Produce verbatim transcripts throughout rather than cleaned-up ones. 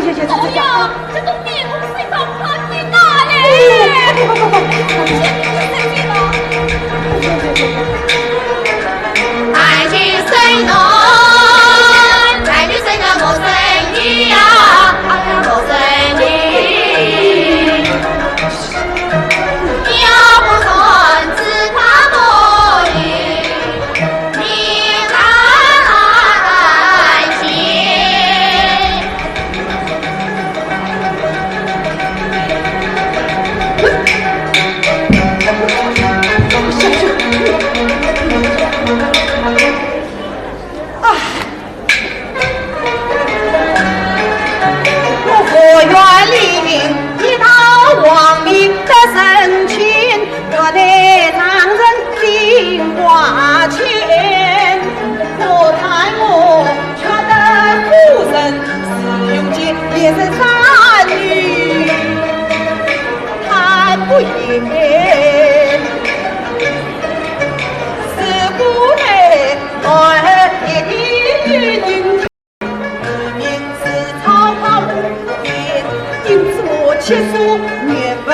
哎呀，这个面孔是要看见的嘞！啊！我佛缘里一道黄明的神仙，我的丈人心挂牵。我看我 却得夫人是用尽一生三女看不厌。是故来儿一定名字草草无言，因此我七岁念佛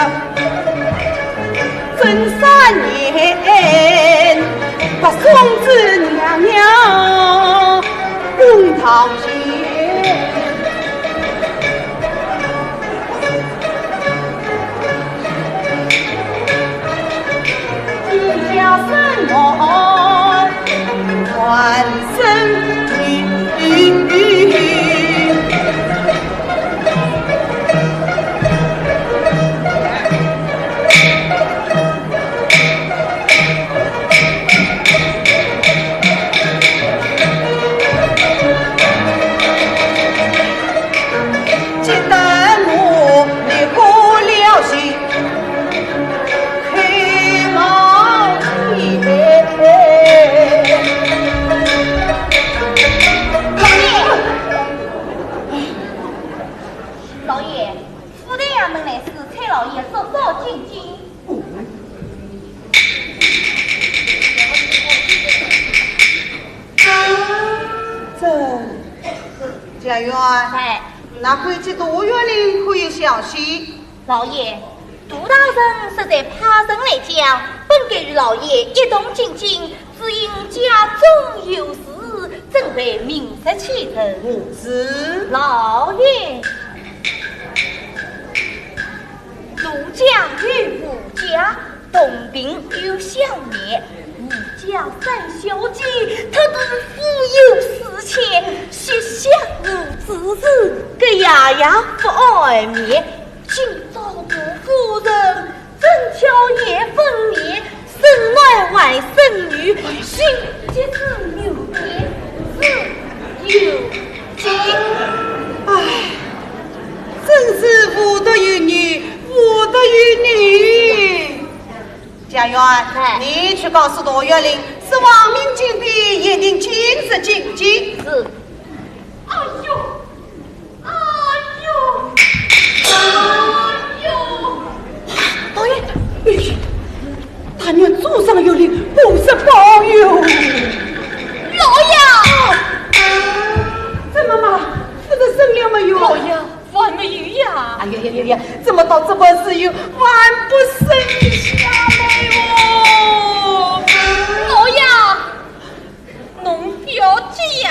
正三年，把送子娘娘供堂前。你叫什么？还 老爷，夫人衙门来迟，崔老爷速速进京。这，这，贾云，哎。那回去杜月笙可有消息？老爷，杜大人实在派人来讲，本该与老爷一同进京， 只因家中有事，怎会明日启程？何事？老爷，奴家与吴家同病又相怜，吴家三小姐，她等腹有四千，膝下无子嗣，搿夜夜不安眠。今朝杜夫人 正巧夜分娩，生男还生女，心急如牛鞭，自有惊。唉，真是无独有偶，无独有偶。贾云，哎。你去告诉杜月笙，是王明金殿一定今日进京。是。哎呦， 哎呦，哎呦！老爷，哎呦，但愿祖上有灵，不是保佑。老爷！怎么嘛？夫人生了没有？老爷，还没有呀。哎呀呀呀呀，怎么到这般时候还不生下来哦？老爷！ 侬不要急呀。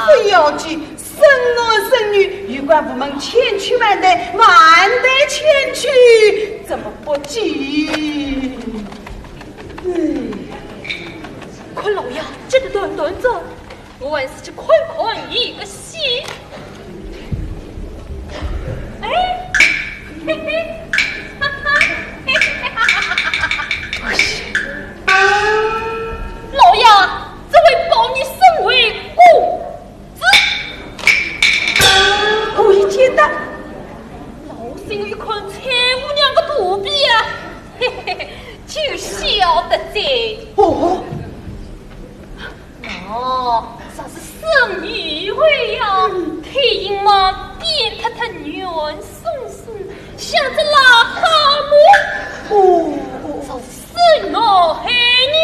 不要急，生男生女，有关部门千去万代，万代千去，怎么不急？嗯。快，老爷，这个短短着，我还是去看看一个戏。哎，嘿嘿，哈哈，嘿嘿哈哈哈哈哈。老爷， 这位保你身为公子。何以见得？老身一看崔姑娘个肚皮啊，嘿嘿嘿，就晓得哉。哦。哦，若是生女为呀，嗯。太阴嘛，扁塌塌，软松松，像只癞蛤蟆。哦，哦。若是生男孩呢，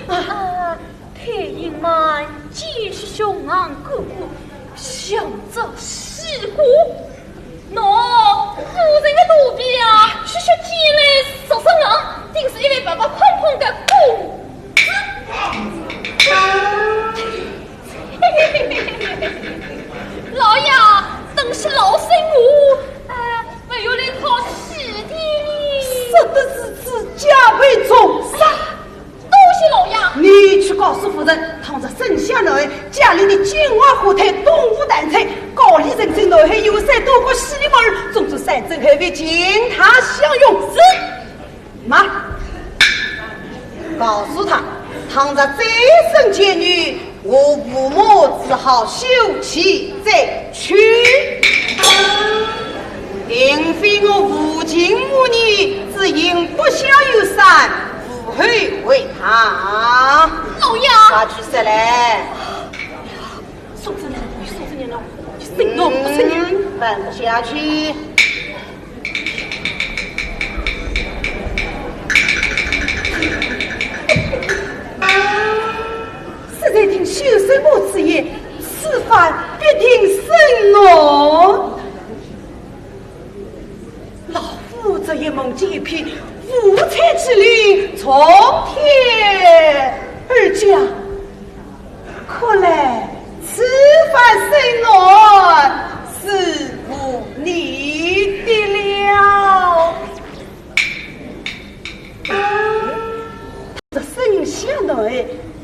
啊。啊， 太阴嘛，见识雄昂，个个像只西瓜。金华火腿，东吴淡菜，高丽人参，南海莜山，多国西里木耳，总之山珍海味，尽他享用。是。慢。告诉他，倘若再生贱女，我父母只好休妻再娶。定非我无情无义，只因不孝有三，无后为大。老爷。快去说来。 送这男的，送这男的，你生我不生你。嗯，办不下去。实在听休生母之言，此番必定生我。 老夫昨夜梦见一匹五彩之灵从天而降，看来此番生男是无疑的了。这生下男，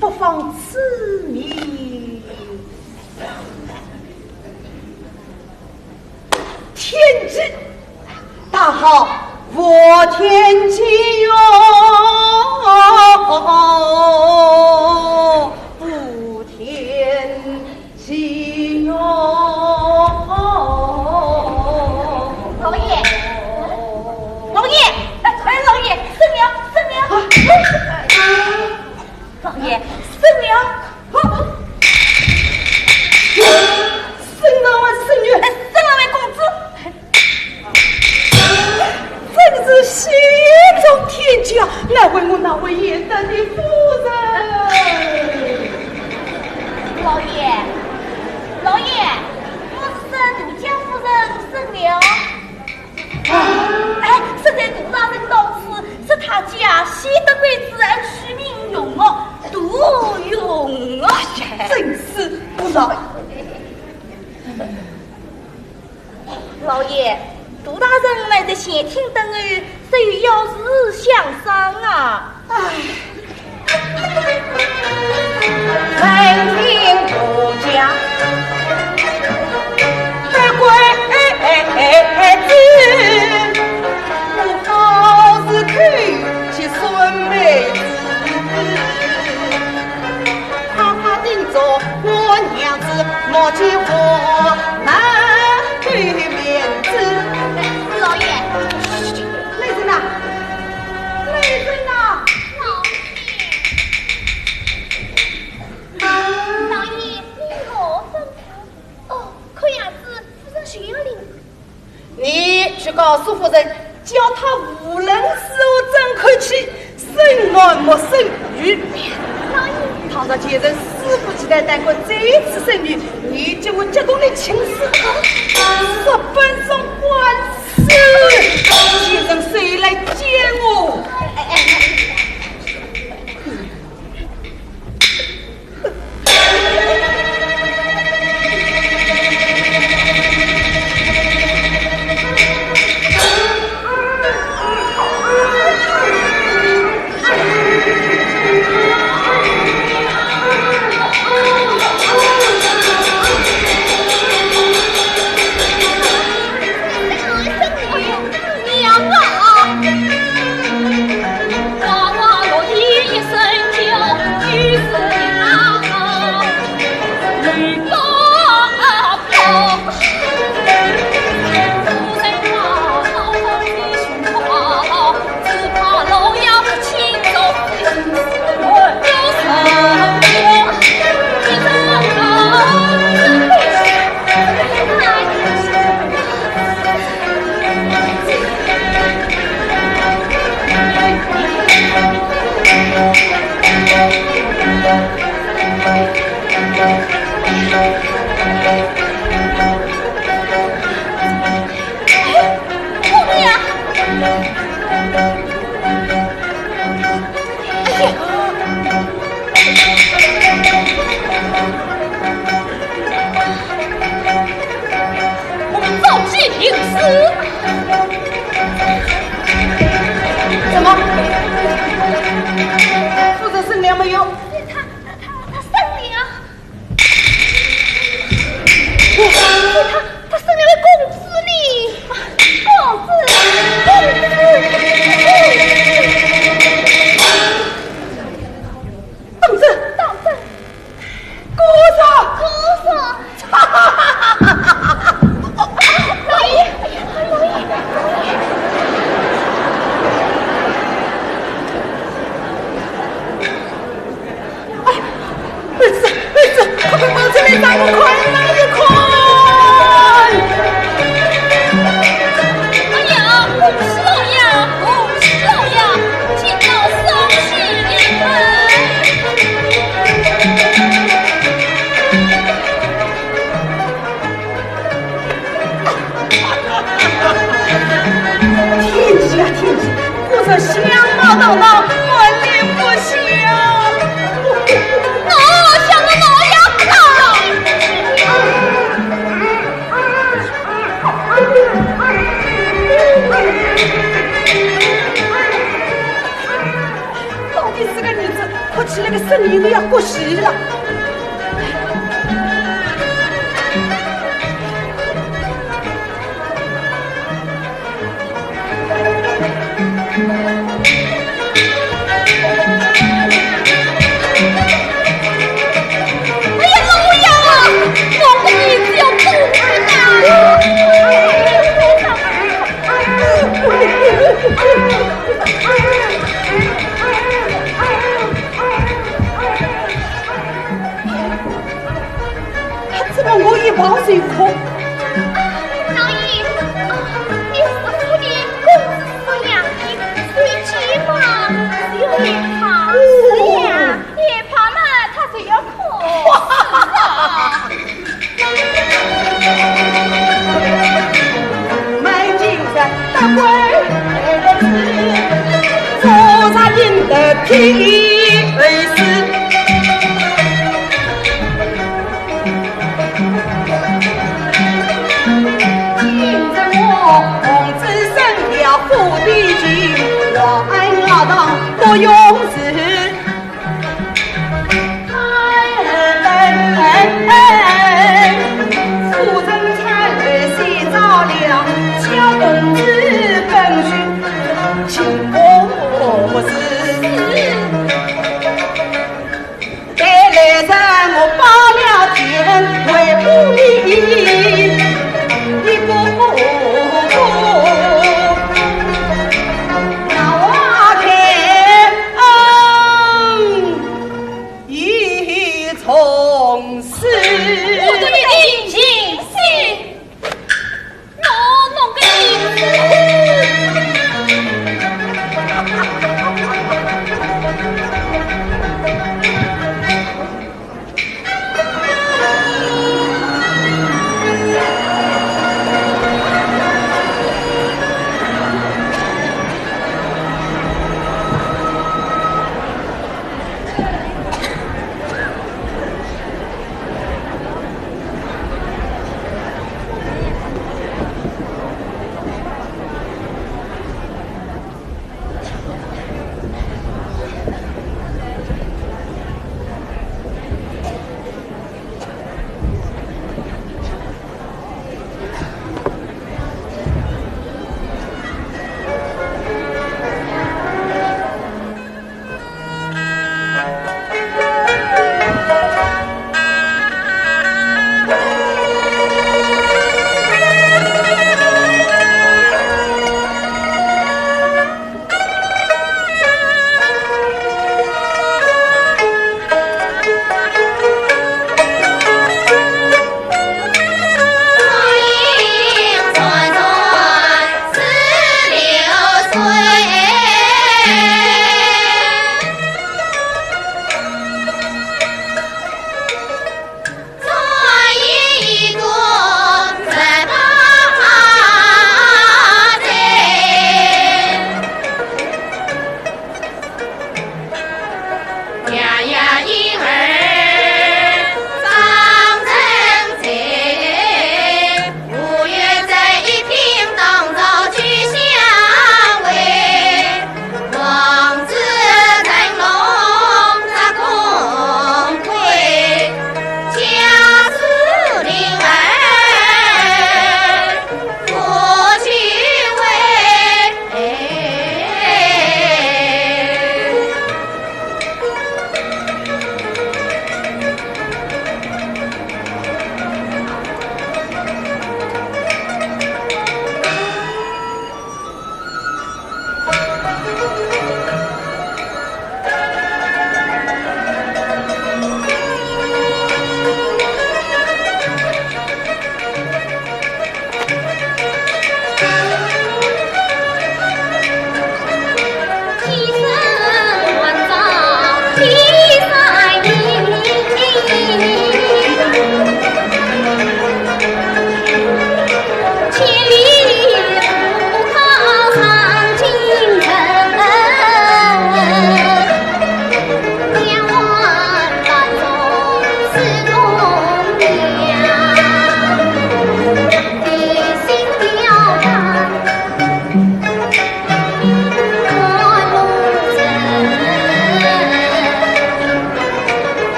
不妨赐名 天机，大号我天机哟，我天机哟。老爷，老爷，哎，哎，老爷，生了，生了。啊。 老爷，生了。生男还是生女？哎，生了位公子。真是喜从天降，难为我那位贤德的夫人。老爷，老爷，我是说杜家夫人生了。 哎，实在杜大人到此，说他家喜得贵子而取名容哦，杜容哦。真是不孝。老爷，杜大人来得前厅等候，是有要事相商啊。 哎。老爷，来人呐！来人呐！ 老爷，你何吩咐？哦，看样子夫人就要临。你去告诉夫人，叫她无论如何准看起，生男莫生女。老爷，倘若贱人肆无忌惮胆敢再次生女，你就会激动的情势，十分钟官司。贱人谁来见我？哎，哎，哎。 我们早些停手。怎么？夫人生了没有？他，他，他生了。闹闹，我咽不下。我想我闹要哭。到底是个儿子，哭起来个声音都要过细了。 哎呀，老爷，我的儿子要走开了。怎么我一旁就哭？老爷，啊，你是我的公子，是我养的，谁知嘛，只有害怕。是呀，害怕嘛，他就要哭。门前的大官儿子，做啥人的屁儿子？ 今日我奉旨升了府的去，我恩老堂不容辞。夫人产后先着凉，小公子本是清宫之。 待来人我拜了天，回府里一步步，那花开恩义从事。我的一定情。 喏，喏个银子。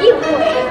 一回。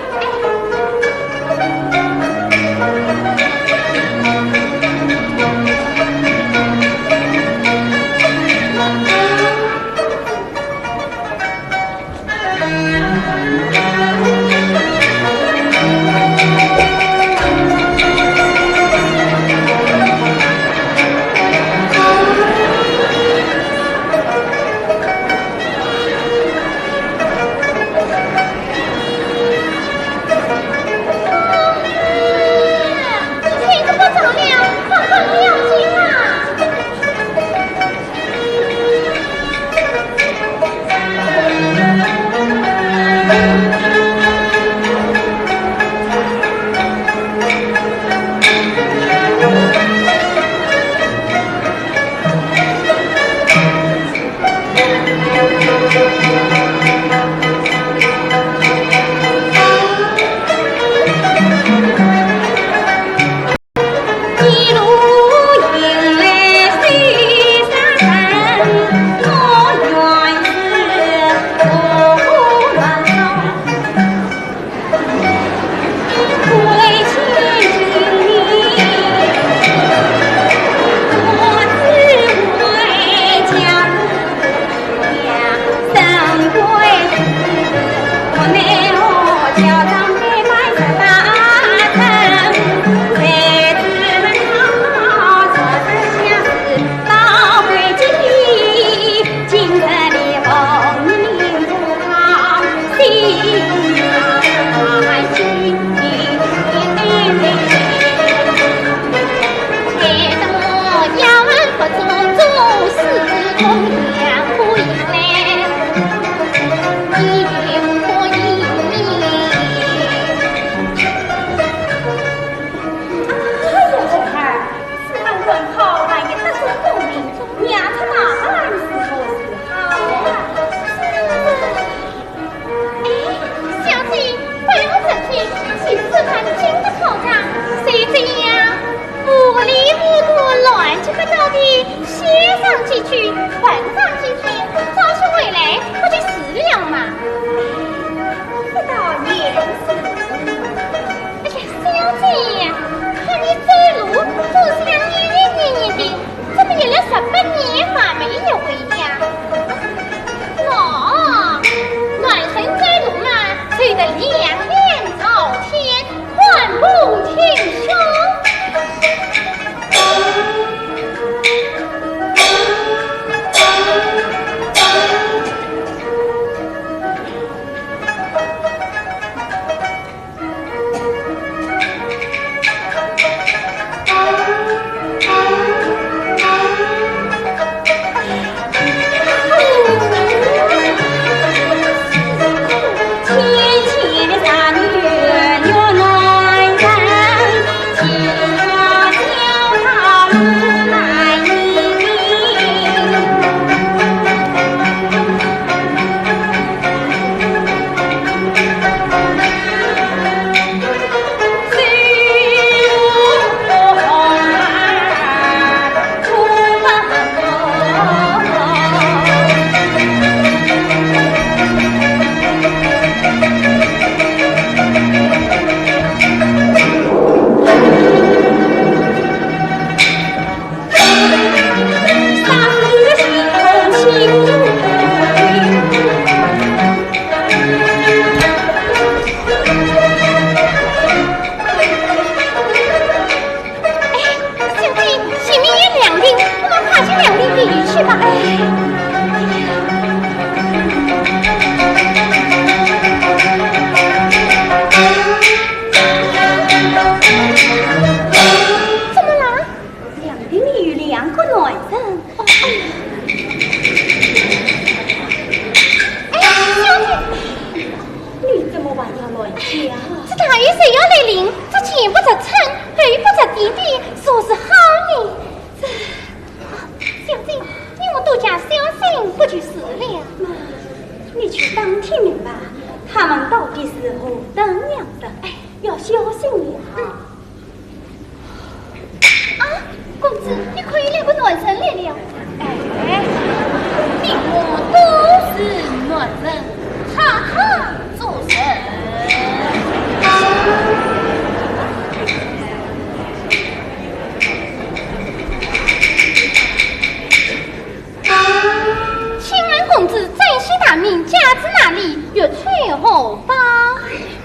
姓大名，家住哪里？欲娶何方？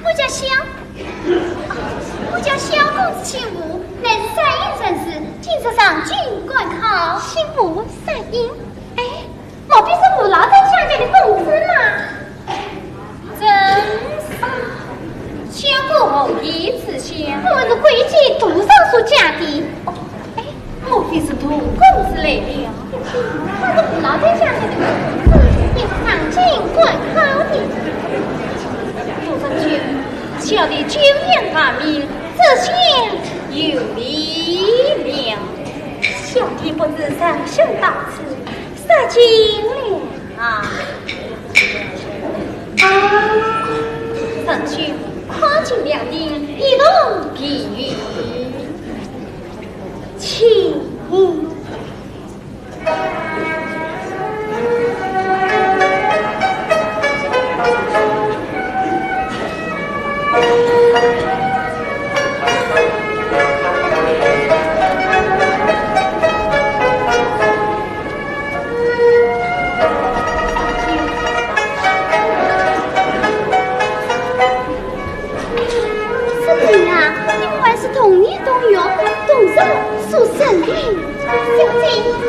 我家小，我家小公子姓吴，乃是山阴人氏，今日上京赶考。姓吴，山阴？哎，莫非是吴老太家的公子嘛？真是，小公子何以知晓？我是贵贱图上所嫁的。哦，哎，莫非是杜公子来了？他是吴老太家的公子，也是上京赶考的。杜将军，小弟久仰大名，这下有礼了。小弟不知长兄到此，失敬了。啊，啊，长兄，看今两人一同避雨，请。师弟啊，你们还是同年同月，同日所生的。小姐，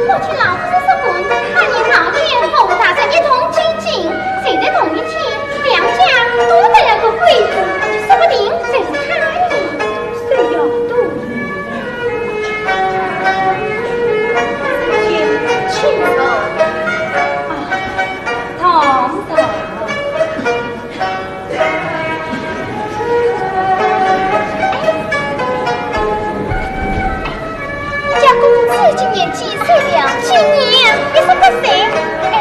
我听老夫人说过，他年老了，和大人一同进京，就在同一天，两家都得了个贵子，说不定就是他呢。谁要多疑？请坐。啊，唐朝。 家公子今年几岁了？今年一十八岁。哎，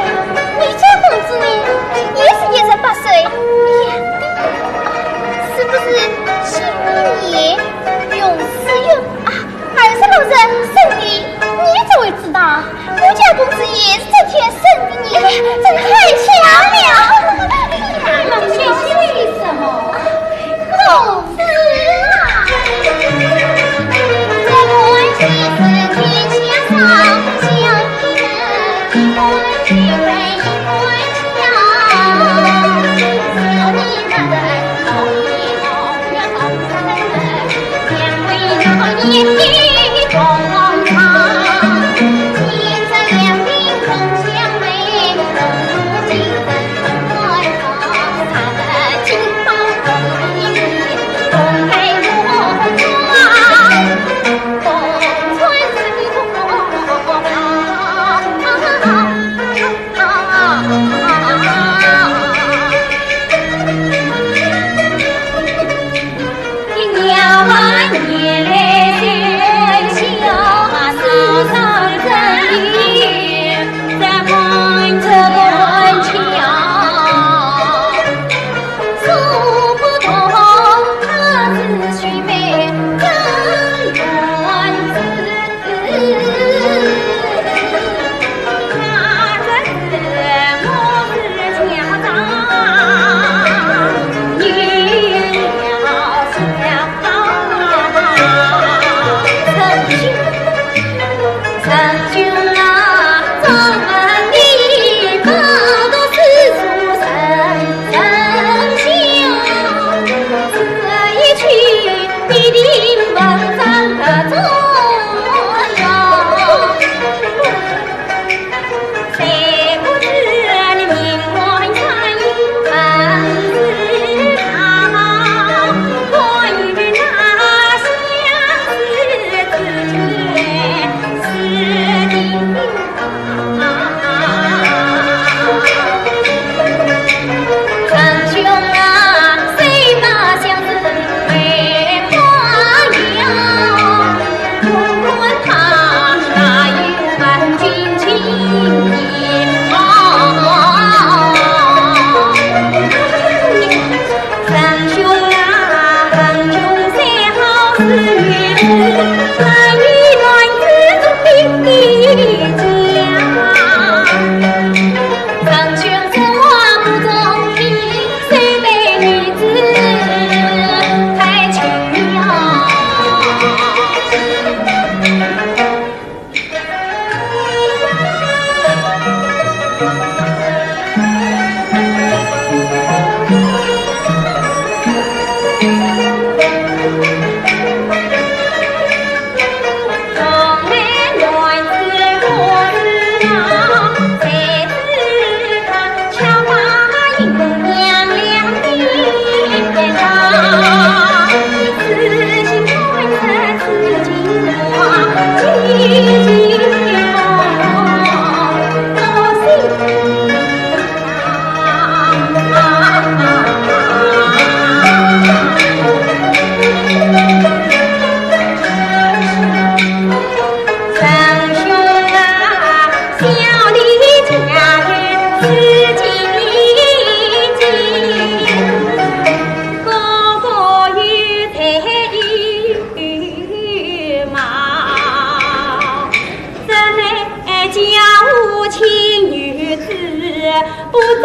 不争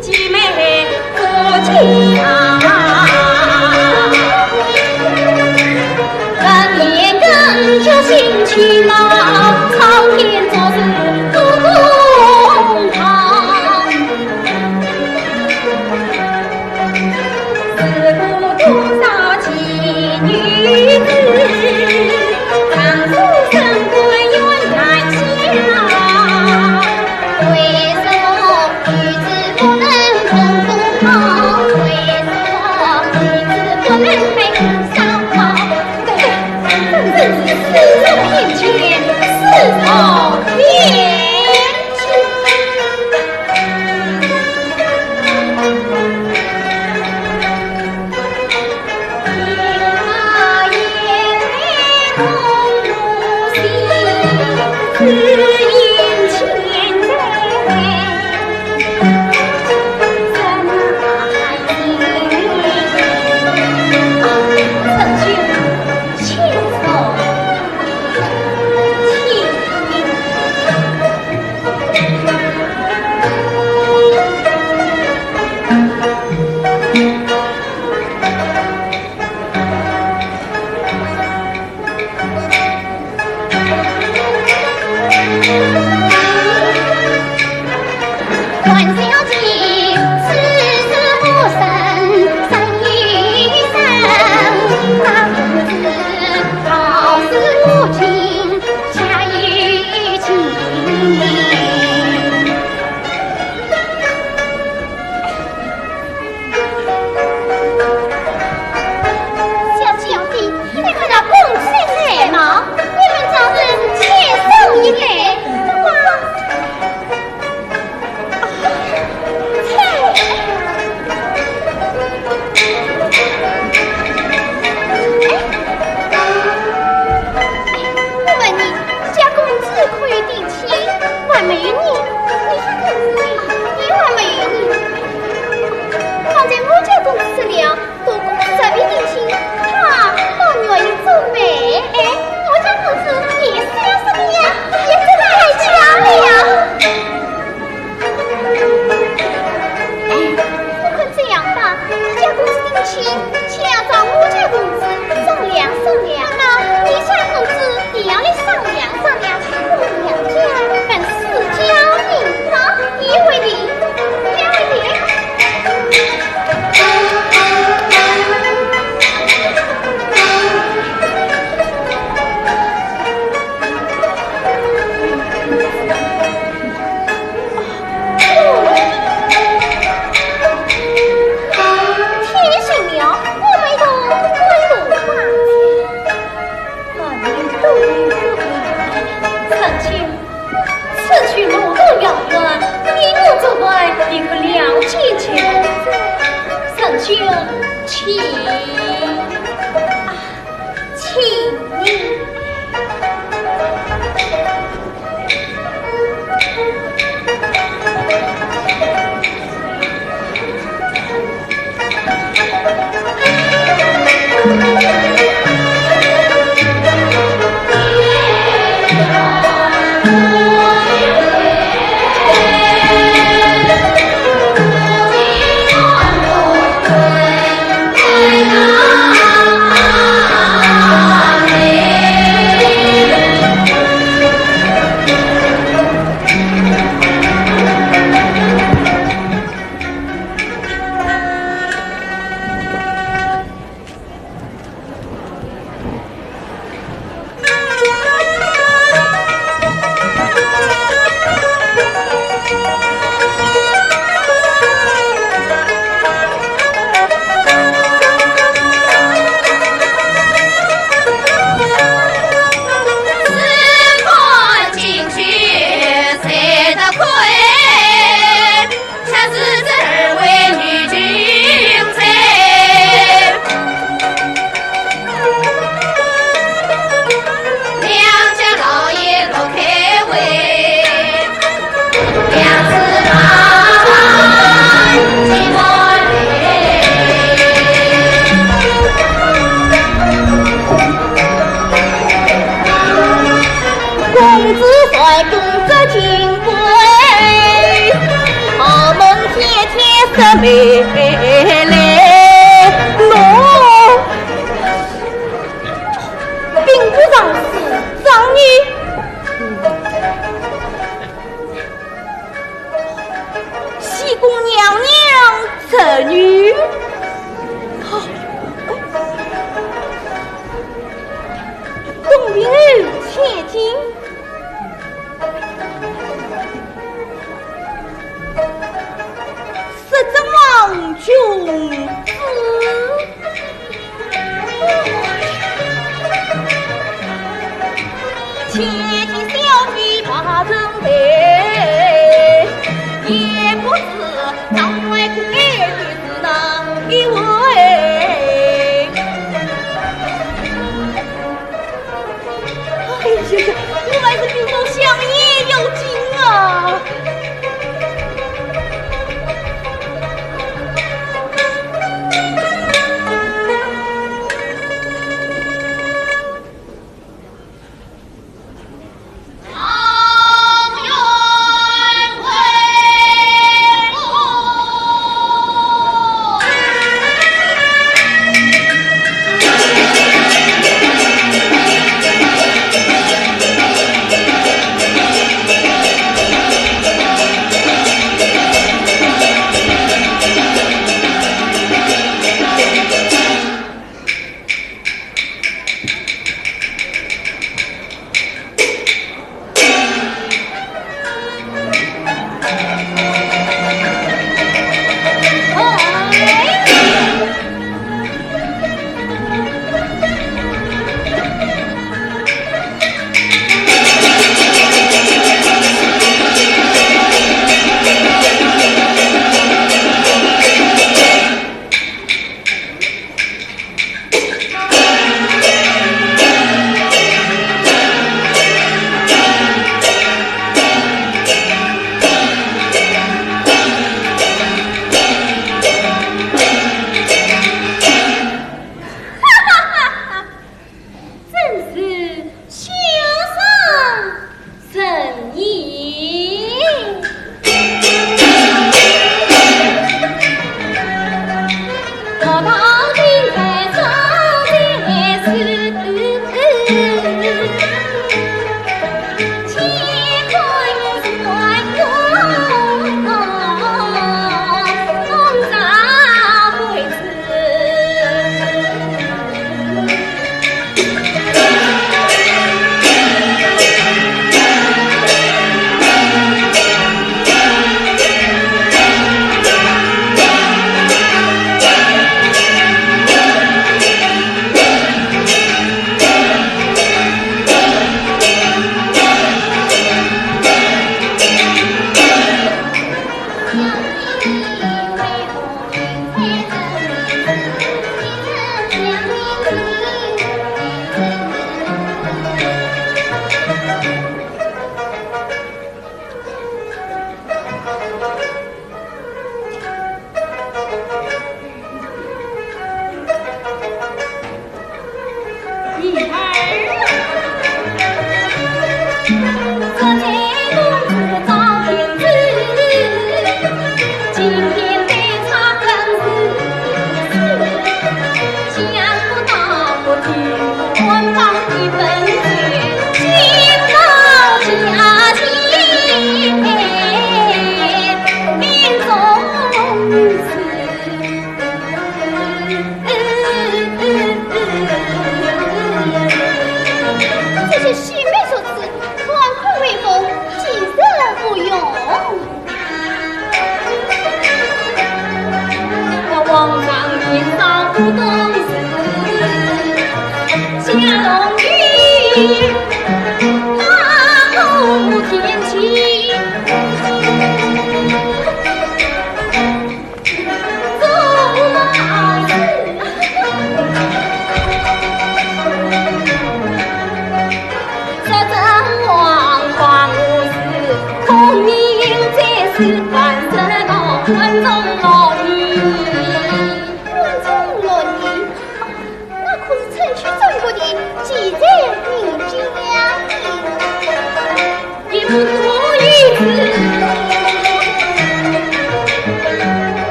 其美不强。更年更觉心气恼，朝天做事不公堂。自古多少奇女子，常诉身官怨兰香。 为什么女子不能通风堂？为什么女子不能吹风烧烤？对，对，对，这是四种偏见，四种偏见。 小姐，小姐，你看那公子戴帽，你们早日牵手一对，不妨。并不上是张你。西宫娘娘侄女。东平侯千金。 十尊王君子。千金小姐八珍台，也不知张员外公爱的是哪一位。 哎呀呀，我还是比我想也要紧啊！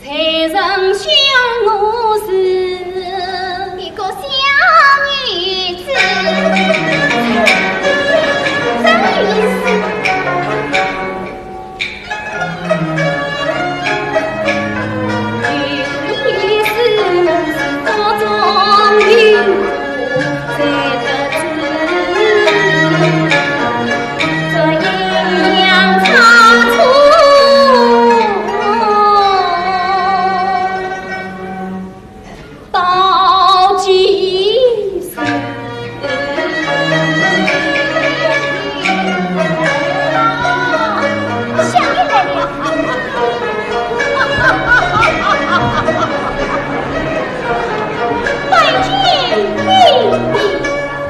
才人想我是一个小女子，真有意思。有意思，我是多种有苦。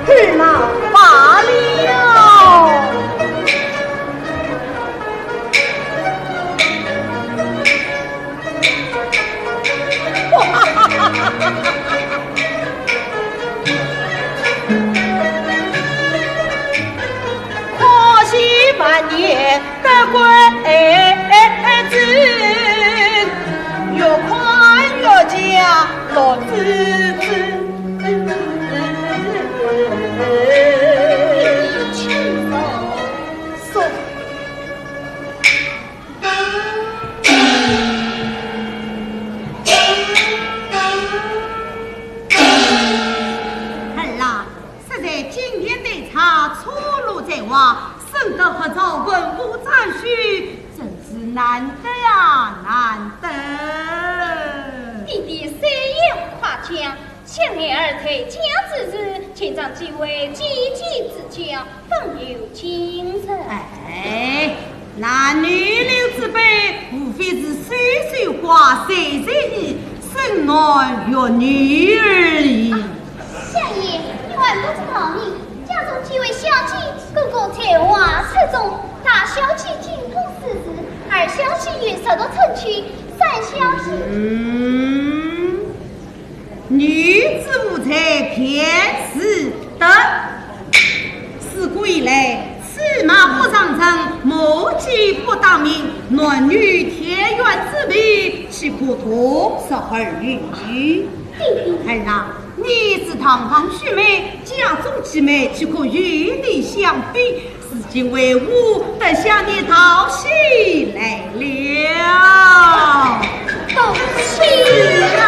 二老罢了。可惜万年 得官之，越看越像老子子。说，儿啊， 实在今天对茶错落在外，深得合照文武赞许，真是难得啊，难得。爹爹虽有夸奖，想孩儿在家之时，请长几位姐姐指教，方有今日。哎， 男女流之辈，无非是说说话，随随意，生男育女而已。相爷，你还不知道呢，家中几位小姐，个个才华出众，大小姐精通诗词，二小姐又熟读春秋，三小姐……嗯， 女子无才便是德。自古以来，车马不上阵，马骥不打鸣，男女天渊之别，岂可同日而语？儿啊，你是堂堂须眉，家中姐妹，岂可与你相比？ 如今为父得向你道喜来了。道喜啊！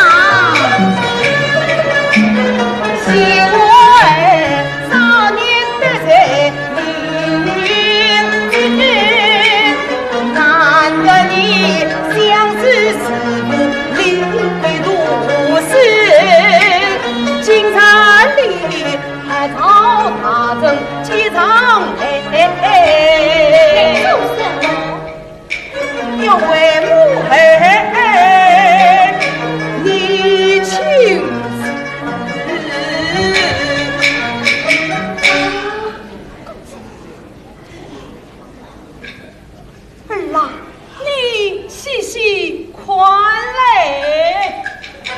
儿啊，你细细看来。儿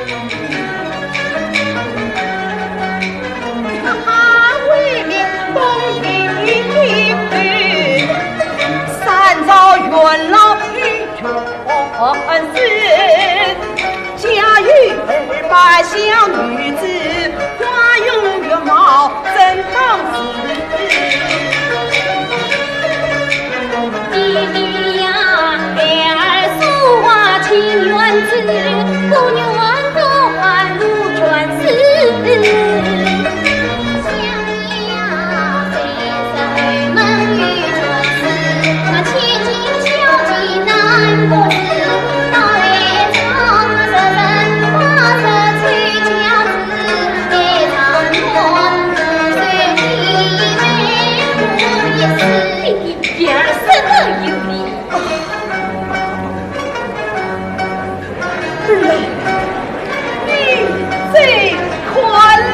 啊，你再看来。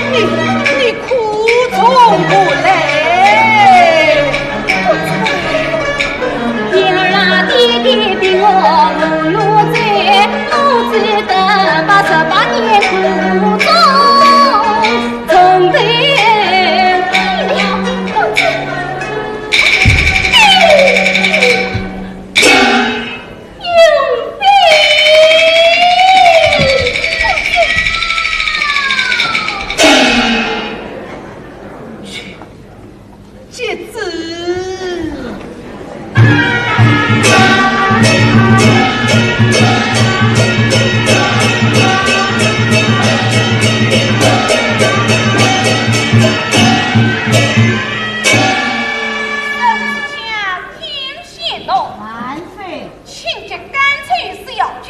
一子。沈思想天险动，万岁。请节干脆是要紧，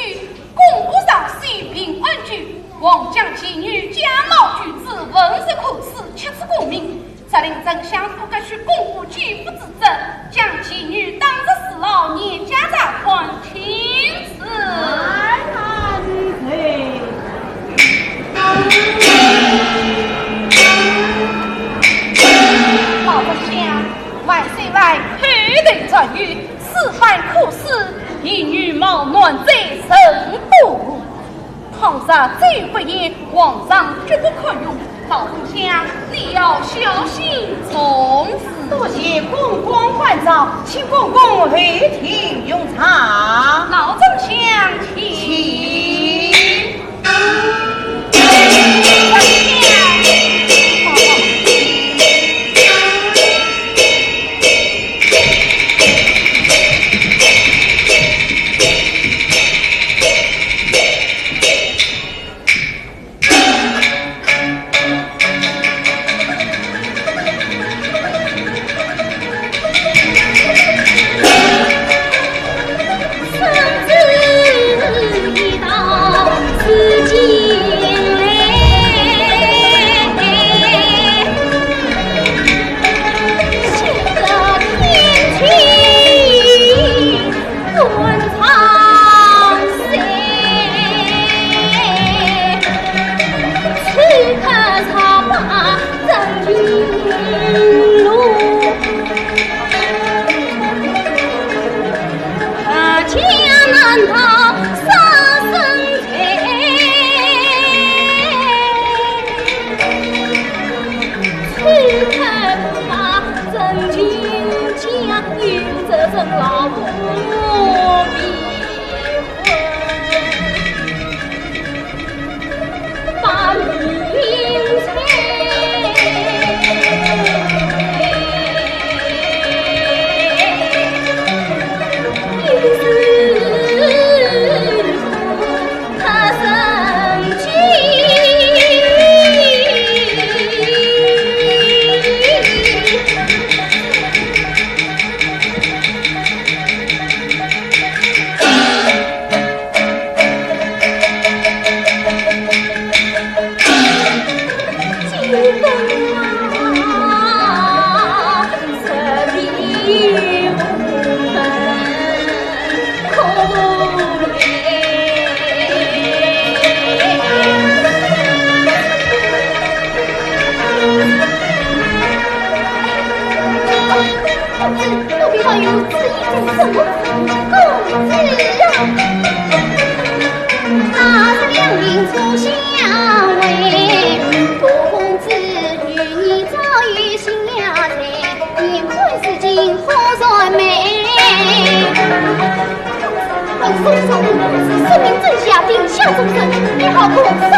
公布上书平安局，皇家妓女假冒举子，文书可耻，七次功名。 责令丞相不得去公布奸夫之职，将妓女打入死牢，严加查看，钦此。万岁。老丞相，万岁万岁，口头传谕，此番可是一女貌难追，人不 倘若再不严，皇上绝不可容。老丞相，你要小心从事。多谢公公关照，请公公后厅用茶。老丞相，请。请。公子，奴婢倒有旨意，什么公子啊？那是两名初相会，公子与你早已行了罪，你看事情何然美？公子，本是上等公子，深明真假，定下忠臣，你好共商。